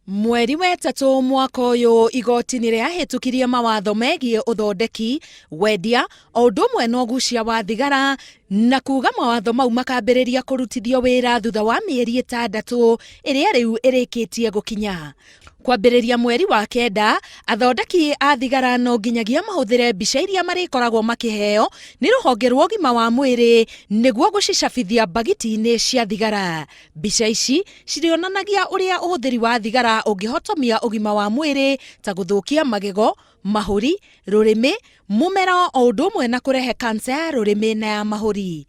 Mweri wetatũ mwaka ũyũ igoti nĩ rĩahĩtũkirie mawatho megiĩ ũthondeki, wendia o ũndũ ũmwe na ũgucia wa thigara na kuga mawatho mau makambĩrĩria kũrutithio wĩra thutha wa mĩeri ĩtandatũ ĩrĩa rĩu ĩrĩkĩtie gũkinya. Kwambĩrĩria mweri wa kenda, athondeki a thigara no nginyagia mahũthĩre mbica iria marĩkoragwo makĩheo nĩ rũhonge rwa ũgima wa mwĩrĩ nĩguo gũcicabithia mbagiti-inĩ cia thigara. Mbica ici cirĩonanagia ũrĩa ũhũthĩri wa thigara ũngĩhotomia ũgima wa mwĩrĩ ta gũthũkia magego, mahũri, rũrĩmĩ, mũmero o ũndũ ũmwe na kũrehe kansa ya rũrĩmĩ na ya mahũri.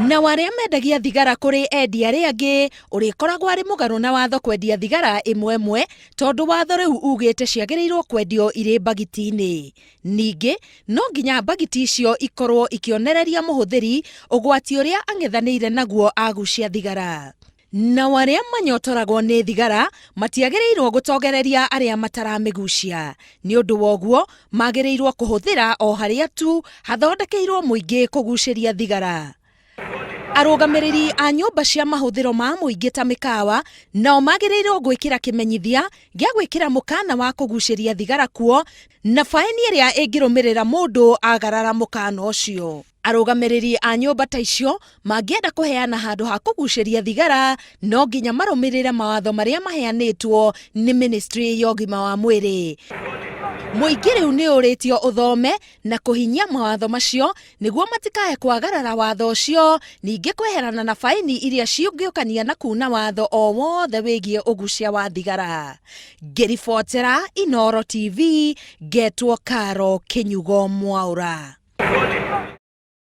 Nao arĩa mendagia thigara kũrĩ endia arĩa angĩ, ũrĩkoragwo arĩ mũgarũ na watho kwendia thigara ĩmwe ĩmwe tondũ watho rĩu ugĩte ciagĩrĩirwo kwendio irĩ mbagiti-inĩ. Ningĩ, no nginya mbagiti icio ikorwo ikĩonereria mũhũthĩri ũgwati ũrĩa ang'ethanĩire naguo agucia thigara. Nao arĩa manyotoragwo nĩ thigara matiagĩrĩirwo gũtongereria arĩa mataramĩgucia. Nĩ ũndũ wa ũguo, magĩrĩirwo kũhũthĩra o harĩa tu hathondekeirwo mũingĩ kũgucĩria thigara. Arũgamĩrĩri a nyũmba cia mahũthĩro ma mũingĩ ta mĩkawa nao magĩrĩirwo gwĩkĩra kĩmenyithia gĩa gwĩkĩra mũkana wa kũgucĩria thigara kuo na baĩni ĩrĩa ĩngĩrũmĩrĩra mũndũ agarara mũkana ũcio. Arũgamĩrĩri a nyũmba ta icio mangĩenda kũheana handũ ha kũgucĩria thigara no nginya marũmĩrĩre mawatho marĩa maheanĩtwo nĩ ministry ya ũgima wa mwĩrĩ. Mũingĩ rĩu nĩ ũrĩtio ũthome na kũhinyia mawatho macio nĩguo matikae kwagarara watho ũcio, ningĩ kweherana na baini iria cingĩũkania na kuna watho o wothe wĩgiĩ ũgucia wa thigara. Ngĩribotera Inooro TV, ngetwo Caro Kĩnyugo Mwaũra.